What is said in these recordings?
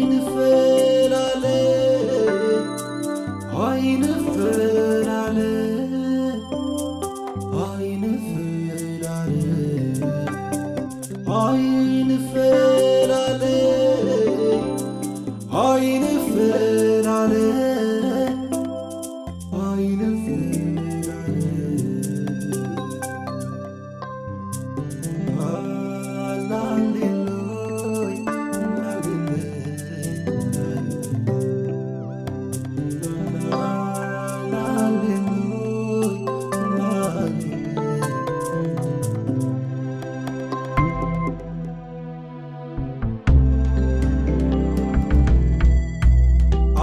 ኣይንፈላለ፣ ኣይንፈላለ፣ ኣይንፈላለ፣ ኣይንፈላለ፣ ኣይንፈላለ፣ ኣይንፈላለ።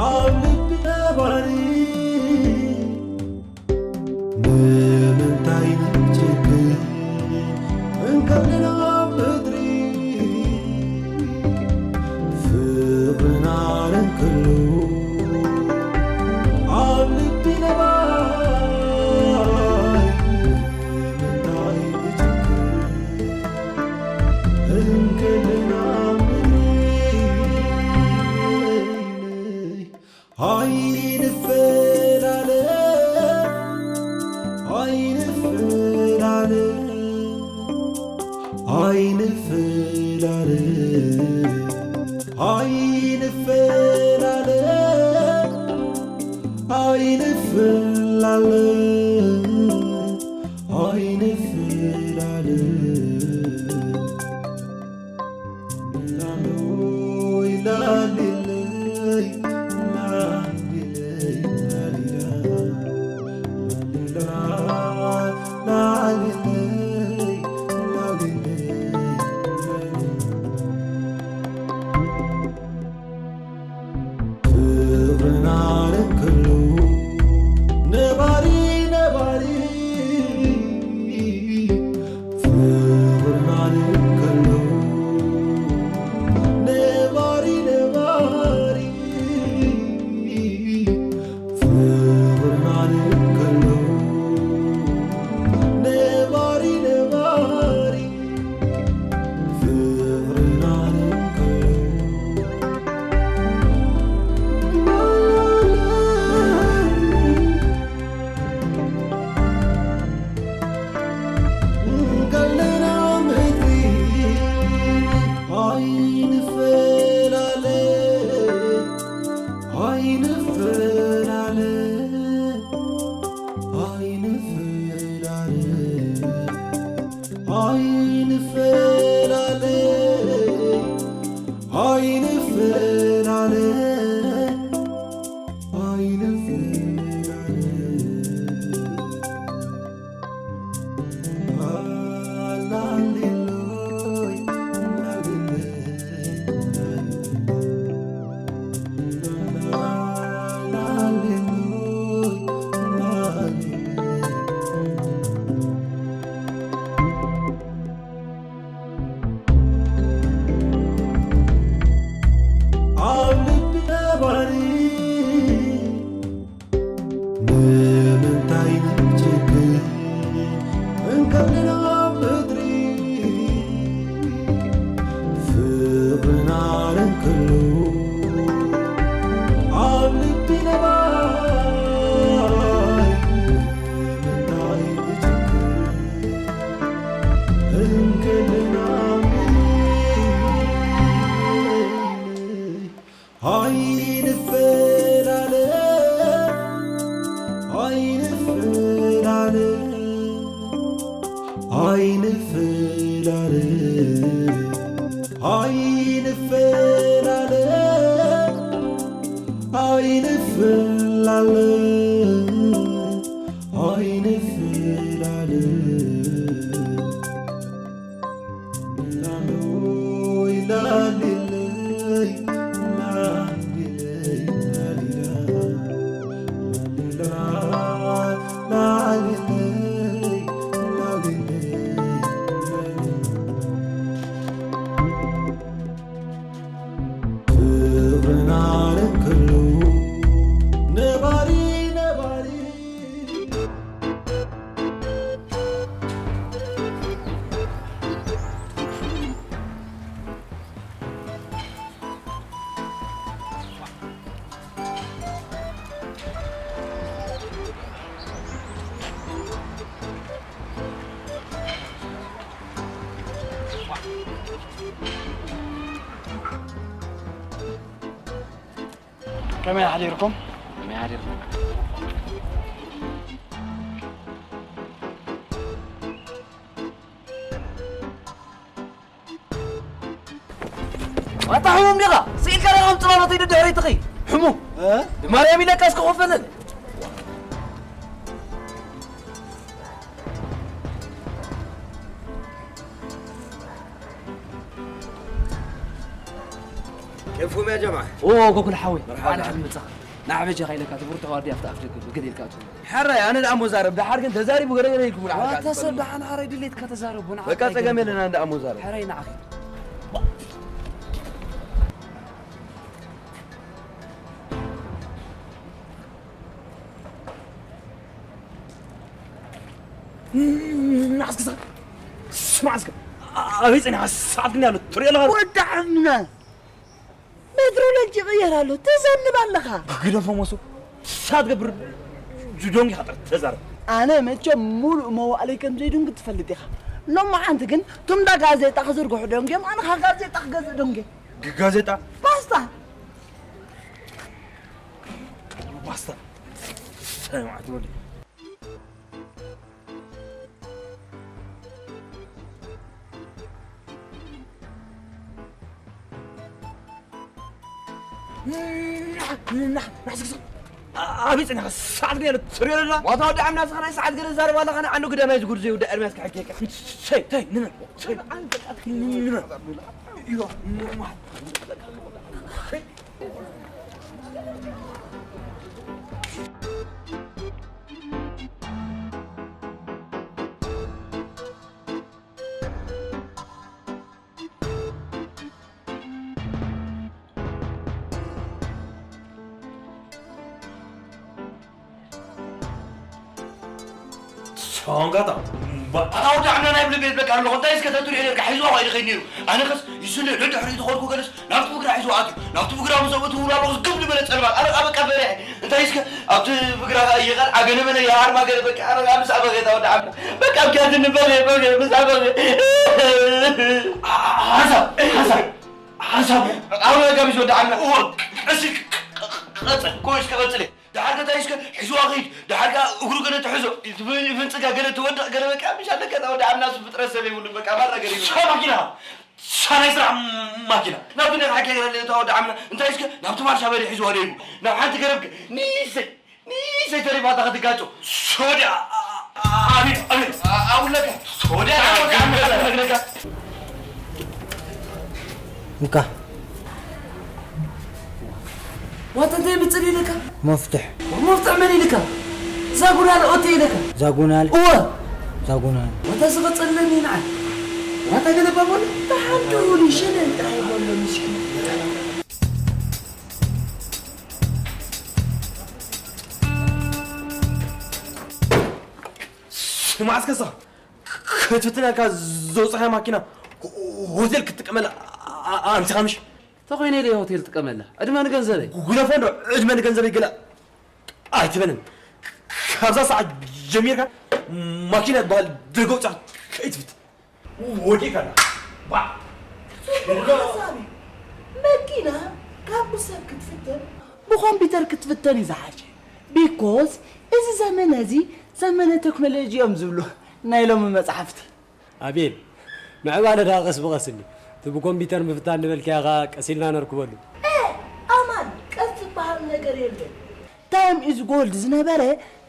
ኣብ ልቢ ነባሪ ንምንታይ ንጭክን እንከለና ኣብ ምድሪ ፍቕርና እንከሎ ኣብ ልቢ ነባሪ ንምንታይ ንጭክን እንከለና ኣብ ምድሪ ኣይንፈላለ፣ ኣይንፈላለ፣ ኣይንፈላለ፣ ኣይንፈላለ፣ ኣይንፈላለ፣ ኣይንፈላለ። ፍቕርና እንከሎ ነባሪ፣ ነባሪ፣ ፍቕርና እንከሎ ነባሪ፣ ነባሪ፣ ፍቕርና እንከሎ ነባሪ፣ ነባሪ፣ ፍቕርና እንከሎ ኣይንፈላለ፣ ኣይንፈላለ፣ ኣይንፈላለ። ኣብ ልቢ ነባሪ ንምንታይ ንጭክን እንከለና ኣብ ምድሪ ፍቕርና እንከሎ ኣብ ልቢ ነባሪ ንምንታይ ንጭክን እንከለና ኣብ ምድሪ ኣይንፈላለ፣ ኣይንፈላለ፣ ኣይንፈላለ፣ ኣይንፈላለ፣ ኣይንፈላለ፣ ኣይንፈላለ። ፍቕርና እንከሎ ነባሪ ከመይ ሓዲርኩም? ከመይ ሓዲርኩም? ኣታ ሕሙም ዲኻ? ስኢልካ ዲኻ? ከም ጽላሎተይ ድድሕሪትኺ። ሕሙም? እ? ማርያም ኢለካ እስከ ኮፈለል። كيفكم يا جماعة؟ ኦ፣ ጎኩል ሓወይ። መርሓባ። ባዕልኻ ትመጻኻ። ንዓ በጃኻ ኢለካ፣ እቲ ብርቱዕ ዋርድያ ኣብቲ ኣፍ ደገ ብግድ ኢልካ ኣትዎ። ሕራይ፣ ኣነ ደኣ እሞ ዛረብ፣ ደሓር ግን ተዛሪቡ ገለ ገለ ኢልኩም ንዓኻ ዋታ ሰብ ትበሉ። ደሓን ሕራይ ድሌትካ ተዛረቡ፣ ንዓ በቃ እንታይ ጸገም ገለ የለን፣ ኣነ ደኣ እሞ ዛረብ። ሕራይ ንዓ ኺድ። ንዓ እስከ፣ ስማዕ እስከ፣ ኣበይ ጸኒሓ ሰዓት ግን ያሉ ትሪኦ ኣለኻ? ወዲ ዓምና። ሜትሮሎጂ ይቕየር ኣሎ፣ ትዘንብ ኣለኻ። ግደፎ መሱ፣ ሳት ገብር ዶንጊ ኸጥር ተዛረብ። ኣነ መቸም ሙሉእ መዋእለይ ከም ዘይድንጉ ትፈልጥ ኢኻ። ሎማዓንቲ ግን ቱምዳ ጋዜጣ ክዝርግሑ ደንጊዮም፣ ኣነ ኸዓ ጋዜጣ ክገዝእ ደንጊየ። ግ-፣ ጋዜጣ? ባስታ። ባስታ። ሰማዕቲ ወዲ። ኣበይ ጸኒኻ? ሰዓት ግን ያለ ትሪኦ ኣለኻ? ዋታ ወዲ ዓምና፣ ንስኻ ናይ ሰዓት ገለ ትዛረብ ኣለኻ? ንዓንዱ ግዳ ናይዚ ጉድ ዘይውዳእ ኤርምያስ ክሕከየካ። ሰይ፣ ተይ፣ ንመን? ሰይ፣ ንመን? ሶንጋታ። ኣታ ወዲ ዓምና ናይ ብልቤት በቃ ኣለኹ። እንታይ እስከ ተትሪኦ ነርካ? ሒዝዋ ኸይዱ ኸይድ ነይሩ። ኣነ ኸስ ይስለ ደድሕሪኡ ዝኸድኩ ገለስ ናብቲ ብግራ ሒዝዋ ኣትዩ። ናብቲ ብግራ ምስ ኣእትውሉ ኣለኹ፣ ግብ ዝበለ ጸልማት። ኣረ፣ በቃ በሪሐ። እንታይ እስከ ኣብቲ ብግራ ኸኣ ይቐል፣ ኣገለ በለ፣ ይሃርማ ገለ፣ በቃ፣ ኣረ፣ ኣብ ምስ ኣበገ፣ እታ ወዲ ዓምና። በቃ፣ ኣብ ኪያትኒ በገ፣ በገ፣ ምስ ኣበገ። ሓንሳብ፣ ሓንሳብ፣ ሓንሳብ። ኣብ ጋቢስ ወዲ ዓምና። እወ፣ ቀስ ኢል፣ ቀጽል፣ ጎሽ፣ ቀጽል። ደሓር ከ እንታይ እስከ ሒዝዋ ኸይድ፣ ደሓር ከኣ እግሩ ገለ ትሕዞ፣ ይትፍ-፣ ይፍንጽጋ፣ ገለ ትወድቕ፣ ገለ በቃ፣ ምሽ ኣለካ፣ እታ ወዲ ዓምና፣ እሱ ፍጥረት ሰብ የብሉን፣ በቃ፣ ማራ ገለ ይብሉ። ሳ ማኪና፣ ሳ ናይ ስራሕ ማኪና። ናብቲ ናይ ሓቂ ገለ እታ ወዲ ዓምና፣ እንታይ እስከ ናብቲ ማርሻ በሊ ሒዝዋ ደይቡ፣ ናብ ሓንቲ ገረብ ከ፣ ንእሽተይ፣ ንእሽተይ ተሪፋታ ክትጋጮ። ሶድያ፣ ኣቤት፣ ኣቤት፣ ኣቡለካ። ሶድያ፣ ኣቡለካ። እንካ። ዋታ እንታይ ይምጽእ ኢለካ? መፍትሕ። መፍትሕ መን ኢልካ? ዛጉናል ኦቴ ኢለካ? ዛጉናል? እወ። ዛጉናል። ዋታ ዝቐጸለኒ ንዓይ። ዋታ ገለባ በሎ? ተሓንዱ ይሸለን ጥራይ በሎ ምስኪን። ስማዕ እስከ፣ ክትፍትነልካ ዘውጻኻያ ማኪና ሆቴል ክትጥቀመላ ኣ-፣ ኣ-፣ ኣምሲኻ ምሽ? ተኾይነ ኢለ ሆቴል ጥቀመላ። ዕድመ ንገንዘበይ። ጉ-፣ ጉደፎ እንዶ ዕድመ ንገንዘበይ ገለ ኣይትበልን። ካብዛ ሰዓት ጀሚርካ ማኪና ዝበሃል ደገ ውጻ ከይትፍትን። ወዲእካና። ባ። ጽቡቕ ሓሳብ እዩ። መኪና ካብ ብሰብ ክትፍተን ብኮምፒውተር ክትፍተን እዩ ዝሓሸ። ቢኮዝ እዚ ዘመነ እዚ ዘመነ ቴክኖሎጂ እዮም ዝብሉ ናይ ሎሚ መጽሓፍቲ። ኣቤል፣ ምዕባለ ደኣ ቀስ ብቐስ እንዲ። እቲ ብኮምፒውተር ምፍታን ዝበልካዮ ኸኣ ቀስ ኢልና ነርክበሉ። ኤ፣ ኣማን፣ ቀስ ዝበሃል ነገር የለን። ታይም ኢዝ ጎልድ ዝነበረ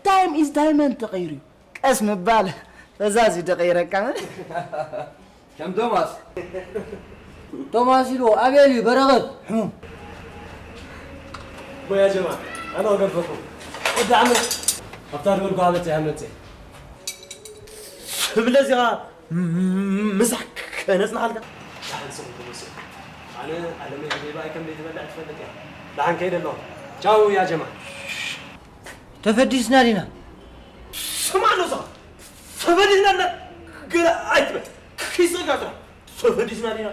ታይም ኢዝ ዳይመንድ ተቐይሩ እዩ። ቀስ ምባል ፈዛዝ እዩ ደቐይረካ። ከም ቶማስ። ቶማስ ኢልዎ ኣቤል እዩ በረኸት። ሕሙም። እሞ ያ ጀማ፣ ኣነ ወገድፈኩም። ወዲ ዓመት። ኣብታ ዝበልኩ ዓመት እያ መጽእ። ስብለ እዚኻ ም-፣ ምሳሕ ከነጽንሓልካ። ደሓን ስኹም ትመስሉ። ኣነ ኣለመይ ገይባ ከም ዘይትበልዕ ትፈልጥ እያ። ደሓን ከይደ ኣለኹ። ቻው ያ ጀማ። ተፈዲስና ዲና? ስማዕ ኣሎ እዛ። ተፈዲስና ዲና? ገለ ኣይትበል። ኪስኻ ጥራሕ። ተፈዲስና ዲና?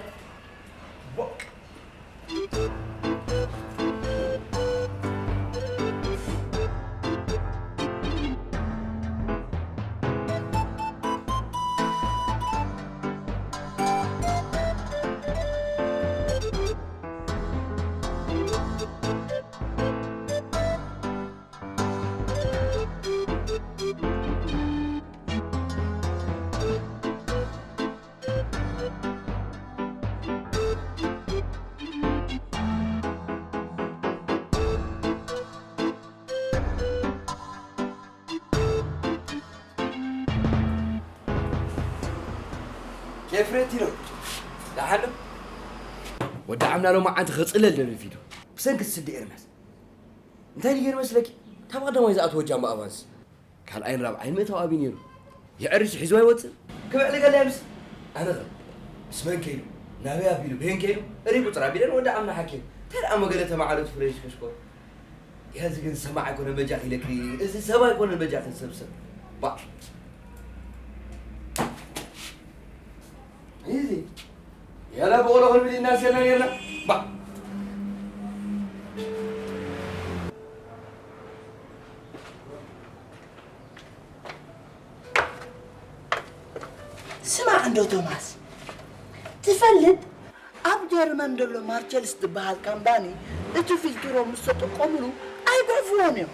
ኤፍሬቲኖ፣ ደሓን ዶ? ወዲ ዓምና ሎማዓንቲ ከጽለል ደንፊዱ። ብሰንኪ ስዲ ኤርምያስ። እንታይ ነገር መስለኪ? ካብ ቀዳማይ ዝኣተወ ጃምቦ ኣቫንስ። ካልኣይን ራብዓይን ምእታው ኣብዩ ነይሩ። የዕሪሱ ሒዝዋ ይወጽእ። ክብዕል ገለ ምስ ኣነ ኸ? ምስ መን ከይዱ? ናበይ ኣቢሉ? በየን ከይዱ? እሪ ቁጽር ኣቢለን ወዲ ዓምና ሓኪም። እንታይ ደኣ መገለ ተማዕዶ ትፍለሽ ከሽኮር? ያዚ ግን ሰማዕ ኣይኮነ መጃኽ ኢለኪ። እዚ ሰብ ኣይኮነ መጃኽ ሰብሰብ። ባ። እዚ ያላ በቆሎ ክንብል ኢና ሴና ኔርና። ባ። ስማዕ እንዶ ቶማስ፣ ትፈልጥ ኣብ ጀርመን ዘሎ ማርቸልስ ዝበሃል ካምባኒ እቲ ፊልትሮ ምስ ተጠቀምሉ ኣይገፍዎን እዮም።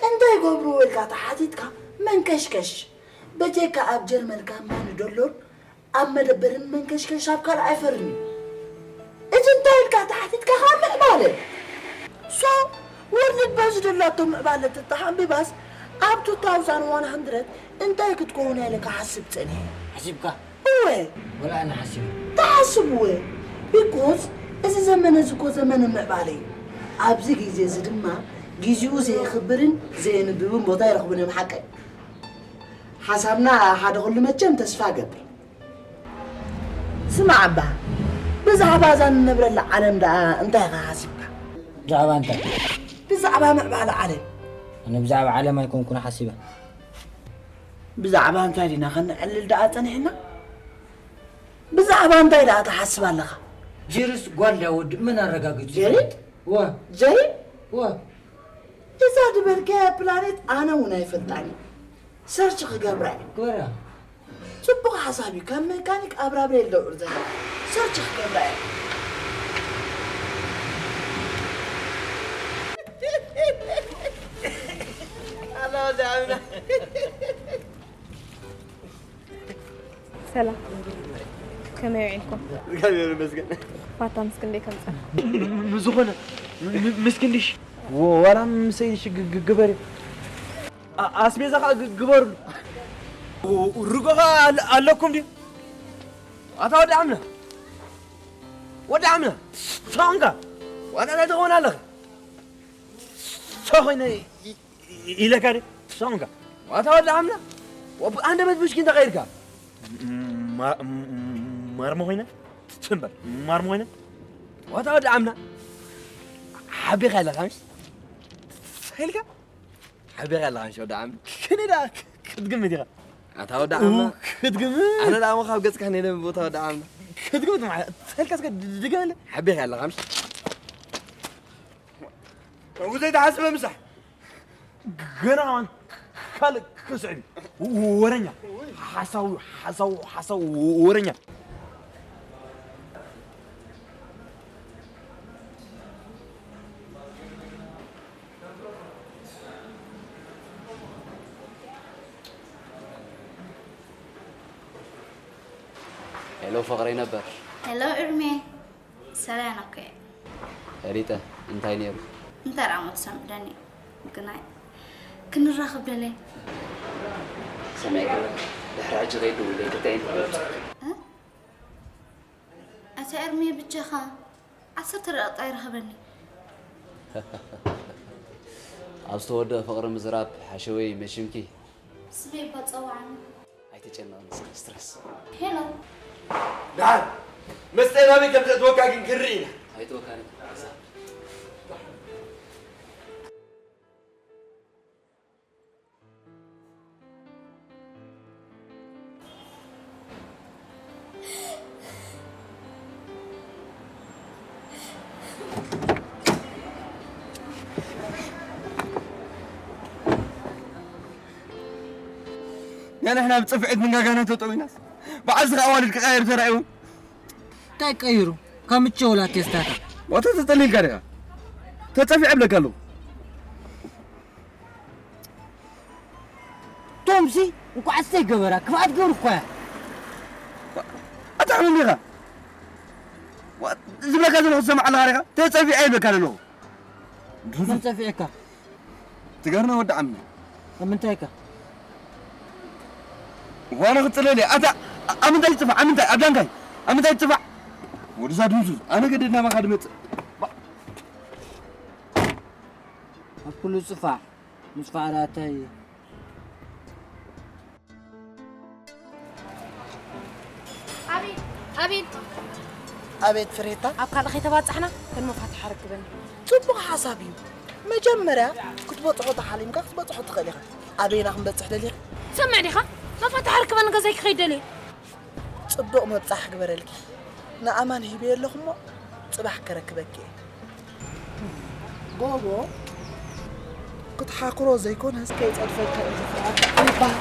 እንታይ ገብርዎ ኢልካ ተሓቲትካ መንቀሽቀሽ። በጀካ ኣብ ጀርመን ካምባኒ ደሎን ኣብ መደበርን መንከሽከሽ ኣብ ካልእ ኣይፈርን እዩ። እዚ እንታይ ኢልካ ተሓቲትካ ካብ ምዕባለ? ሶ ወርልድ በዚ ደላቶ ምዕባለ ተተሓምቢባስ ኣብ two thousand one hundred እንታይ ክትከውን እያ ኢለ ክሓስብ ጸኒሐ። ሓሲብካ? እወ። ወላ ኣነ ሓሲበ። ተሓስብ እወ። ቢኮዝ እዚ ዘመን እዚ እኮ ዘመነ ምዕባለ እዩ። ኣብዚ ግዜ እዚ ድማ ግዜኡ ዘየኽብርን ዘየንብብን ቦታ ይረኽቡን እዮም ሓቀይ። ሓሳብና ሓደ ኩሉ መቸም ተስፋ እገብር። ስማዕ እባ፣ ብዛዕባ እዛ ንነብረላ ዓለም ደኣ እንታይ ኢኻ ሓሲብካ? ብዛዕባ እንታይ? ብዛዕባ ምዕባለ ዓለም። ኣነ ብዛዕባ ዓለም ኣይኮንኩን ሓሲበ። ብዛዕባ እንታይ ዲና ከነዕልል ደኣ ጸኒሕና? ብዛዕባ እንታይ ደኣ ትሓስብ ኣለኻ? ጀሪስ ጓል ድያ ወዲ መን ኣረጋጊጹ? ጀሪ? ወ። ጀሪ? ወ። እዛ ዝበልካያ ፕላኔት ኣነ እውን ኣይፈልጣን እየ። ሰርች ክገብራ እየ። ግበራ። ጽቡቕ ሓሳብ እዩ። ከም መካኒክ ኣብራብሬ ልደውር ዘለ ሰርች ክገብራ እየ። ኣላ ወዲ ዓምና። ሰላም፣ ከመይ ውዒልኩም? እግዚኣብሔር ይመስገን። ፋታ ምስ ክንደይ ከምጻ? ንዝኾነ ም-፣ ም-፣ ምስ ክንድሽ ወ-፣ ዋላ ምስ ሰይድሽ ግ-፣ ግ-፣ ግበሪ። ኣ-፣ ኣስቤዛ ኸዓ ግ-፣ ግበርሉ። ርጎ ኸዓ ኣለ-፣ ኣለኩም ድዩ? ኣታ ወዲ ዓምና፣ ወዲ ዓምና፣ ሰው ኾንካ ዋላ እንታይ ትኸውን ኣለኻ? ሰው ኾይነ ኢ-፣ ኢ-፣ ኢለካ ድየ? ሰው ኾንካ። ኣታ ወዲ ዓምና፣ ወ-፣ ኣንደበት ብሽኪ እንታይ ኸይድካ? ማ-፣ ማርሞ ኾይነ? ትንበር፣ ማርሞ ኾይነ? ኣታ ወዲ ዓምና፣ ሓቢኻ ኣለኻ ምሽ? ኢልካ? ሓቢኻ ኣለኻ፣ ኣንሽ ወዲ ዓም። ከመይ ደኣ ክትግምት ኢኻ? ኣታ ወዲ ዓምና። ክትግምት? ኣነ ደኣ እሞ ካብ ገጽካ ነይለ ቦታ ወዲ ዓምና። ክትግምት ማለት፣ ተልካ እስከ ድ-፣ ድገመለይ። ሓቢኻ ኣለኻ፣ ኣምሽ። ካብኡ ዘይተሓስበ ምሳሕ። ገና ከማን ካልእ ክስዕብ እዩ። ወረኛ። ሓሳዊ፣ ሓሳዊ፣ ሓሳዊ ወረኛ። ሄሎ ፍቕረይ ነበር። ሄሎ እርሜ። ሰላም ኦኬ። ሪጠ፣ እንታይ ነይሩ? እንታይ ደኣ ሞ ትሰምዕደኒ? ግናይ ክንራኸብ ደለየ። ሰማይ ገለ፣ ድሕሪ ሕጂ ከይደውለይ፣ ክልተ ኣይንፈልጥ። እ? ኣታ ኤርሚ፣ ብጃኻ ዓሰርተ ደቂቃ ይርኸበኒ። ኣብ ዝተወደአ ፍቕሪ ምዝራብ ሓሸወይ መሽምኪ። ስመይ እባ ጸውዓኒ። ኣይትጨነቕ፣ ንስኺ ስትረስ። ሄሎ። ደሓን፣ መስተ ናበይ ከም ዘእትወካ ግን ክንርኢ ኢና። ኣይትወካኒ። ንሕና ብጽፍዒት ንጋጋና ተጠዊናስ፣ በዓል ስኻ ኣዋልድ ክቐየር ተራእዩ። እንታይ ቀይሩ? ካብ ምቸ ወላ ቴስታታ። ዋታ ተጸሊልካ ዲኻ? ተጸፊዐ እብለካ ኣለኹ። ቶምሲ፣ እንኳዕ ዝተይ ገበራ፣ ክፍኣት ገብሩ እኳ እያ። ኣታ ሕሙም ዲኻ? ዋ-፣ ዝብለካ ዘለኹ ትሰምዕ ኣለኻ ዲኻ? ተጸፊዐ ይብለካ ዘለኹ። መን ጸፊዐካ? ትገርና ወዲ ዓሚ። ኣብ ምንታይ እካ? ዋና ክጽለል እየ። ኣታ፣ ኣ-፣ ኣብ ምንታይ ትጽፋዕ? ኣብ ምንታይ? ኣብ ዳንካይ? ኣብ ምንታይ ትጽፋዕ? ወድዛ ድንዙዝ፣ ኣነ ገደድ ናባኻ ድመጽእ። ኣብ ኩሉ ጽፋዕ፣ ምጽፋዕ ደኣ እንታይ እዩ? ኣቤል፣ ኣቤል። ኣቤት ፍሬታ። ኣብ ካልእ ከይተባጻሕና፣ ከን መፋትሕ ኣረክበኒ። ጽቡቕ ሓሳብ እዩ። መጀመርያ ክትበጽሖ ተሓሊምካ ክትበጽሖ ትኽእል ኢኻ። ኣበይና ክንበጽሕ ደሊኻ? ትሰምዕ ዲኻ? መፋትሕ ኣረክበኒ፣ ገዛይ ክኸይድ ደልየ። ጽቡቕ ምብጻሕ ግበረልኪ። ንኣማን ሂበዮ ኣለኹ እሞ፣ ጽባሕ ከረክበኪ እየ። ጎቦ፣ ክትሓክሮ ዘይኮነስ ከይጸድፈካ እዩ ዝፍርሃካ ይበሃል።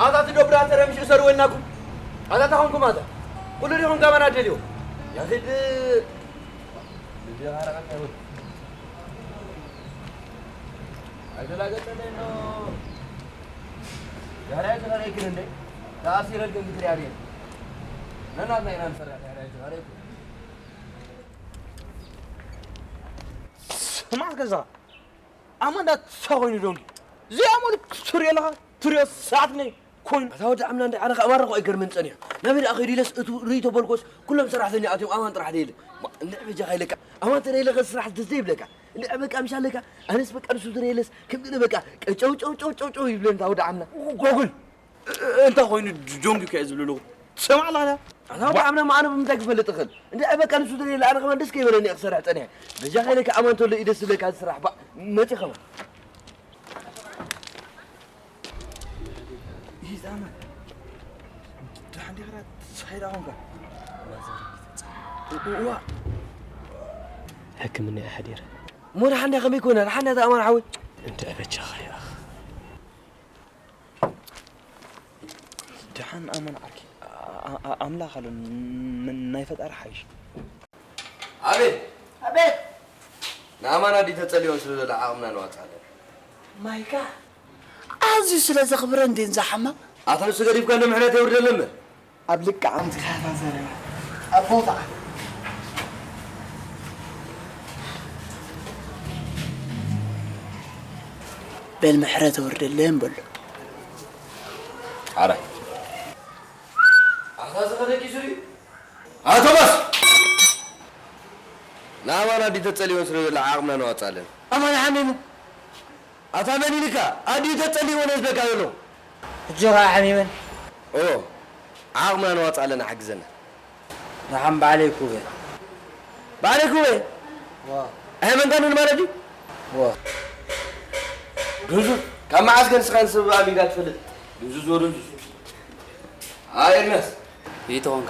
ኣታ ትዶ ብራተር ምሽ እሰሩ ወናኩም ኣታ ታኾንኩም ኣታ ኩሉ ዲኹም ከማና ደልዮ ያኺድ ልጅ ሃረቀት ኣይወት ኣይደላገጠለይ ነው ያራይ ተራይ ግን እንደ ታሲረል ግን ትሪያሪ ነናት ናይ ናን ሰራ ያራይ ተራይ ስማዕ ገዛ ኣማንዳ ሳ ኮይኑ ዶንጊ እዚኣ ሙሉ ትሪኦ ኣለኻ ትሪኦ ሰዓት ነይ ኮይኑ ኣታ ወዲ ዓምና እንደ ዓረኻ ኣማረኹ ኣይገርምን ጸኒሑ ናበይ ደኣ ከይዱ ኢለስ እቱ ርእይ ተበልኮስ ኩሎም ሰራሕተኛ ኣትዮም ኣማን ጥራሕ ደይለ እንድዕ በጃኻ ኢለካ ኣማን ተደይለኸ ስራሕ ደስ ዘይብለካ እንድዕ በቃ ምሽ ኣለካ ኣነስ በቃ ንሱ ተደይለስ ከም ገለ በቃ ቀጨው ጨው ጨው ጨው ጨው ይብለኒ እታ ወዲ ዓምና ጎጉል እንታይ ኮይኑ ጆንግ ከ ዝብሉ ኣለኹ ትሰማዕ ኣለኻ ኣታ ወዲ ዓምና ማዕነ ብምንታይ ክፈልጥ እኽእል እንድዕ በቃ ንሱ ተደይለ ኣነ ከማን ደስ ከይበለኒ እየ ክሰርሕ ጸኒሐ በጃኻ ኢለካ ኣማን ተሎ እዩ ደስ ዝብለካ ዝስራሕ ባእ መጺ ከማን ይዛመ ደሓን ዲኻ ሳይዳ ኾንካ እዋ ሕክምና እየ ሓዲረ ሞ ደሓን ዲኻ ከመይ ኮነ ደሓን ዲኻ ኣማን ሓወይ እንተ በጃኻ ይኣኽ ደሓን ኣማን ዓርኪ ኣ-፣ ኣ-፣ ኣምላኽ ኣሎ፣ ን-፣ ን-፣ ናይ ፈጣሪ ሓይሽ። ኣቤት! ኣቤት! ንኣማን ኣዲ ተጸልዮን ስለ ዘሎ ዓቕምና ነዋጽኣለን። ማይካ! ኣዝዩ ስለ ዘኽብረን ድየን ዝሓማ? ኣታ ንሱ ገዲፍካ እንዶ ምሕረት የውርደለን በል። ኣብ ልክዓ ኣምጺኻያ እታ ዘረባ። ኣብ ቦታኣ። በል ምሕረት ኣውርደለን በሎ። ኣረ። ኣታ ዝኸደኪ ሱሪ? ኣቶ ባስ! ንኣማን ኣዲ ተጸልዮን ስለ ዘሎ ዓቕምና ነዋጽኣለን። ኣማን ሓሚሙ። ኣታ መን ኢልካ? ኣዲኡ ተጸሊእዎ ነዝበካ ዘሎ። ሕጂ ኸኣ ሓሚመን? ኦ፣ ዓቕምና ነዋጽእ ኣለና፣ ሓግዘና። ደሓን ባዕለይ ኩበ። ባዕለይ ኩበ? ዋ። ኣይመንካንን ማለት እዩ? ዋ። ዱንዙዝ፣ ካብ መዓስ ከ ንስኻ ንሰብ ኣሚንካ ትፈልጥ? ዱንዙዝ ወዱንዙዝ። ኣይ ኤርምያስ። ይተወንካ።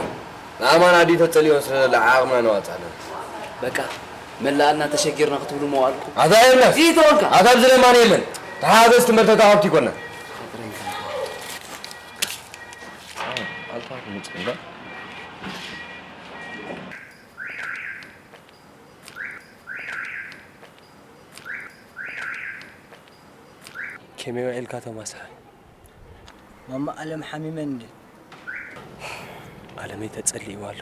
ንኣማን ኣዲኡ ተጸሊኦን ስለ ዘላ ዓቕምና ነዋጽእ ኣለና። በቃ፣ መላኣልና ተሸጊርና ክትብሉ መዋልኩም። ኣታ ኤርምያስ። ይተወንካ። ኣታ ኣብዚ ለማን የለን። ተሓገዝ ትምህርተካ ሃብቲ ይኮና። ኣልታ ምጽንዳ። ከመይ ውዒልካ ቶማስ ሓይ? ማማ ኣለም ሓሚመን እንዴ? ኣለመይ ተጸሊእዋ ኣሎ።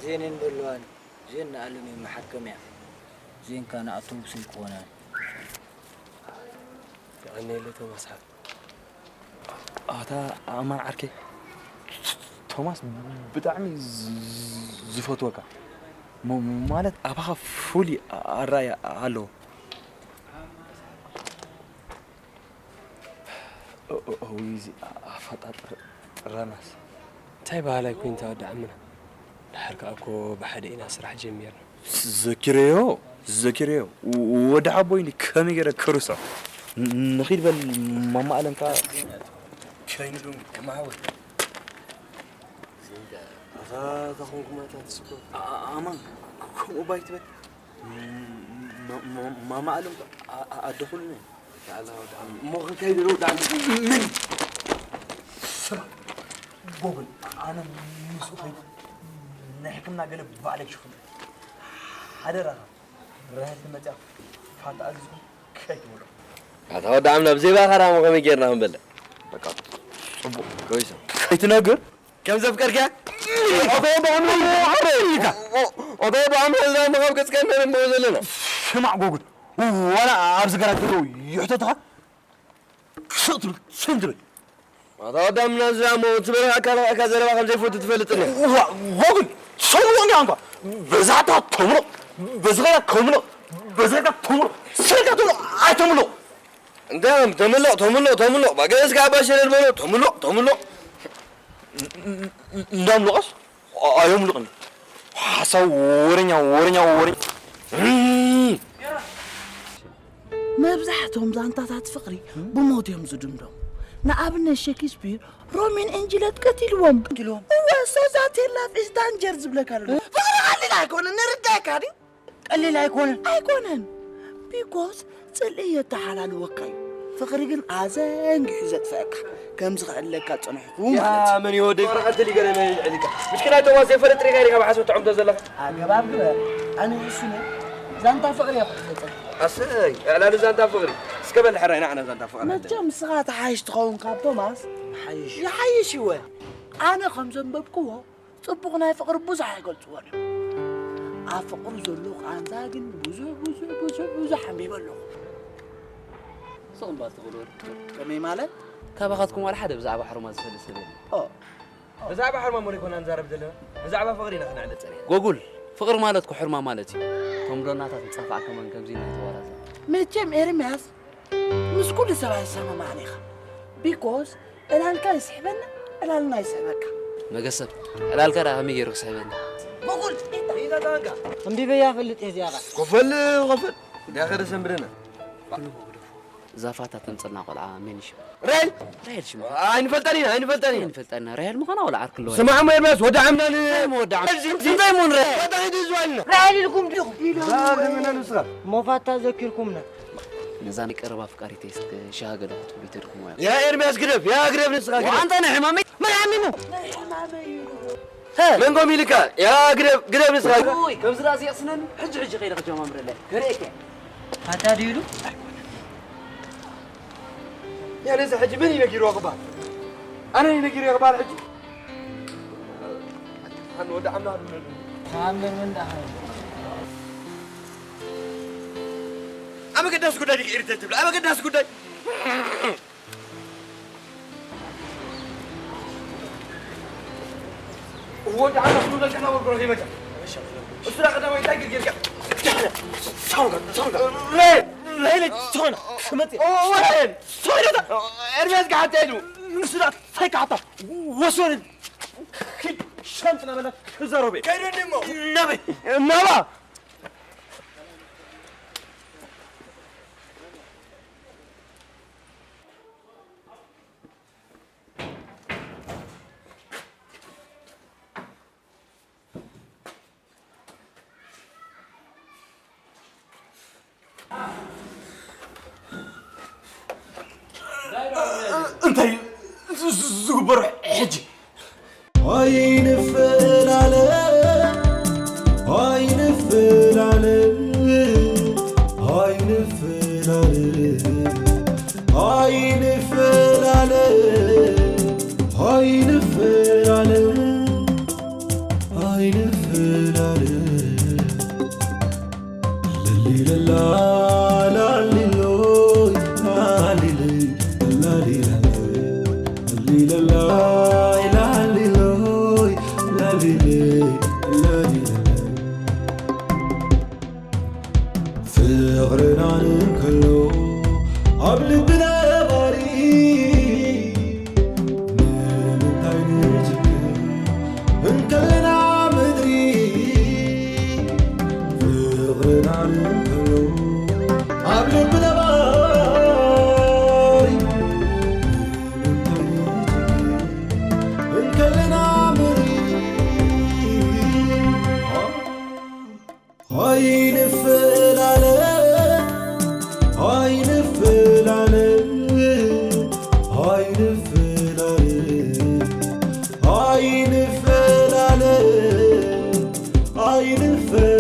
ዜን እንደለዋን ዜን ንኣለመይ መሓከምያ ዜንካ ንኣቶቡስ ኣይኮነን። የቐንየለይ ቶማስ ሓ-፣ ኣታ ኣማን ዓርከይ፣ ቶማስ ብጣዕሚ ዝ-፣ ዝፈትወካ። ሞ-፣ ማለት ኣባኻ ፍሉይ ኣራእያ ኣለዎ። ኦ-፣ ኦ-፣ ኦ፣ እዚ ኣፈጣጥር ጥረናስ። እንታይ በሃላይ ኮይንካ ወዲ ዓምና? ድሓር ከኣ እኮ ብሓደ ኢና ስራሕ ጀሚርና። ዘኪረዮ፣ ዘኪረዮ። ወ-፣ ወዲ ሓቦይ ከመይ ገይረ ክርሶ? ን-፣ ንኺድ በል ማማ ኣለም ከኣ ከይኑ ዶ ከማወ? ኣታ ተኾንኩማ እታ ትስኮ። ኣ-፣ ኣ-፣ ኣማን፣ ከምኡ ባይትበል። ማ-፣ ማ-፣ ማማ ኣለም ኣ-፣ ኣ-፣ ኣደ ኩሉ ነን። እሞ ክንከይድ ዶ ዳን ምን? ስማ፣ ጎግል፣ ኣነ ምስኡ ከይድ ናይ ሕክምና ገለ ባዕለይ ክሽፍን። ሓደራኻ፣ ራሄል ትመጽያ ፋታ ኣዚዝኩም ከይትበሎ። ኣታ ወዲ ዓምና፣ ብዘይ ባኻ ዳሞ ከመይ ጌርና ክንበልዕ? በቃ፣ ጽቡቕ፣ ከይሰ። ከይትነግር? ከም ዘፍቀርካ? ኣቶ ብኣምላኽ፣ ኣረ ኢልካ። ኣቶ ብኣምላኽ፣ እዛ መኻብ ገጽካ እንደ ንብሎ ዘለና። ስማዕ ጎጉድ፣ ዋላ ኣብዚ ገራት ዘለዉ ይሕተቱኻ? ስቕ ትብል፣ ስም ትብል። ኣታ ወዳምና፣ እዚ ዳሞ ትበልዕ ኣካል፣ ኣካል ዘረባ ከም ዘይፈቱ ትፈልጥ እንዲኻ። ዋ፣ ጎጉድ፣ ሰምዑ እንዲኻ እንኳ። በዛታ ተምሎ፣ በዝኸያ ተምሎ፣ በዝኸያ ተምሎ፣ ስልካ ተምሎ፣ ኣይተምሎ። እንተ ተምሎ፣ ተምሎ፣ ተምሎ፣ ባገስ ካብ ባሸለል በሎ፣ ተምሎ፣ ተምሎ። እንዳምልቐስ ኣዮምልቕን። ሓሳብ ወረኛ፣ ወረኛ፣ ወረኛ። መብዛሕትኦም ዛንታታት ፍቕሪ ብሞት እዮም ዝድምደሙ። ንኣብነት ሸክስፒር ሮሚን ኤንጅለት ቀቲልዎም። ቀቲልዎም። እወ፣ so that your love is danger ዝብለካ ዘሎ። ፍቕሪ ቀሊል ኣይኮነን፣ ንርዳእካ ድዩ? ቀሊል ኣይኮነን። ኣይኮነን። ቢኮዝ ጽልኢ የተሓላልወካ እዩ። ፍቕሪ ግን ኣዘንጊሑ ዘጥፍአካ፣ ከም ዝኽዕለካ ጸንሕኩ ማለት እዩ። መን ይወደይ? ወረቐት ልገለ መን ይልዕልካ? ምሽክና ቶማስ ዘይፈለጥ ሪኻ ሪኻ ብሓሶት ትዕምቶ ዘለኻ። ኣገባብ ግበር። ኣነ እሱ ነኝ። ዛንታ ፍቕሪ እየ ክሕዘ ጸኒሐ። ኣሰይ፣ ዕላል ዛንታ ፍቕሪ። እስከ በል ሕራይ ንዓና ዛንታ ፍቕሪ። መቸም ንስኻ ትሓይሽ ትኸውን ካብ ቶማስ። ይሓይሽ። ይሓይሽ ይወ። ኣነ ከም ዘንበብክዎ ጽቡቕ ናይ ፍቕሪ ብዙሕ ኣይገልጽዎን እዮም። ኣብ ፍቕሪ ዘሎ ቃንዛ ግን ብዙሕ፣ ብዙሕ፣ ብዙሕ፣ ብዙሕ ኣንቢበ ኣለኹ። ስቕ እምባ ዝተኽእሎ ወዲ። ከመይ ማለት? ካባኻትኩም ዋላ ሓደ ብዛዕባ ሕሩማ ዝፈልጥ ሰብ የለን። ኦ። ብዛዕባ ሕሩማ እሞ ዘይኮና ንዛረብ ዘለና። ብዛዕባ ፍቕሪ ኢና ክነዕልል ጸኒሕና። ጎጉል፣ ፍቕሪ ማለት እኮ ሕሩማ ማለት እዩ። እቶም ዶናታት ዝጸፋዕ ከማን ከምዚ ኢና ንተዋራዘ። መቸም ኤርምያስ፣ ምስ ኩሉ ሰብ ኣይሰማማዕን ኢኻ። ቢኮዝ ዕላልካ ይስሕበና፣ ዕላልና ይስሕበካ። መገሰብ፣ ዕላልካ ደኣ ከመይ ገይሩ ክስሕበኒ? በቁል፣ ኢታ። ኢታ ታንካ። እምቢ በያ ፈልጥ እየ እዚኣ ኸ። ኮፈል፣ ኮፈል። እንዳ ኸደ ሰንብደና። ኩሉ መጉደፎ። ዛፋታ ተምጽልና ቆልዓ መን ይሽም? ራይል? ራይል ሽማ። ኣይንፈልጠን ኢና፣ ኣይንፈልጠን ኢና። ኣይንፈልጠን ኢና። ራይል ምዃና ወላ ዓርኪ ኣለዋ? ስማዕ እሞ ኤርምያስ፣ ወዲ ዓምና ን-፣ እንታይ እሞ ወዲ ዓምና? እንታይ እሞ ንራይል? ወዲ ዓምና ዝዋልና። ራይል ኢልኩም ዲኹም? ራይል ንስኻ። ሞፋታ ዘኪርኩምና። ነዛ ናይ ቀረባ ኣፍቃሪተይ እስከ ሻሃ ገለ ክትብሉ ተድኩሞ እያ። ያ ኤርምያስ ግደፍ፣ ያ ግደፍ ንስኻ ግደፍ። ወኣንተ ናይ ሕማመይ መን ሓሚሙ? መን ኮም ኢልካ? ያ ግደፍ፣ ግደፍ ንስኻ። ኡይ፣ ከምዚ ደኣ ዘየቕስነኒ፣ ሕጂ፣ ሕጂ ከይደ ክጀማምረለይ። ከርእየካ። ኣታ ድዩ ኢሉ? ያ ነዚ ሕጂ መን እዩ ነጊርዎ ክበሃል? ኣነ እዩ ነጊርዎ ክበሃል ሕጂ? ሓን ወዲ ዓምና ክብለሉ። ተኣምር ምን ደኣ? ኣብ ኣገዳሲ ጉዳይ ዲኺ ኢሪቴት ትብላ? ኣብ ኣገዳሲ ጉዳይ። ወዲ ዓመት ሙሉ ቀና ወርቁ ነው ይመጣ። እሱ ዳ ቀዳማዊ እንታይ ግርግር ጋር? ሳውንጋ፣ ሳውንጋ። ሬ፣ ሬ፣ ሬ፣ ሳውንጋ። ክመጽእ። ኦ፣ ወሬን። ሳውንጋ። ኤርሚያስ ጋር አትሄዱ። ንሱ ዳ ሳይካታ። ወሶን። ኪድ ሻንጥና በላ። እዛ ሮቤ። ከይዱ እንዲሞ። ነበይ። ነባ። እንታይ ዝ-፣ ዝ-፣ ዝግበሮ ሕጂ? ኣይንፈላለ፣ ኣይንፈላለ፣ ኣይንፈላለ፣ ኣይንፈላለ፣ ኣይንፈላለ፣ ኣይንፈላለ። ፍቕርና እንከሎ ኣብ ልቢ ነባሪ፣ ንምንታይ ንጭክን እንከለና ምድሪ? ፍቕርና እንከሎ ኣብ ልቢ ነባሪ፣ ንምንታይ ንጭክን እንከለና ምድሪ? ኣይንፈላለ፣ ኣይንፈላለ፣ ኣይንፈላለ፣ ኣይንፈላለ፣ ኣይንፈላለ።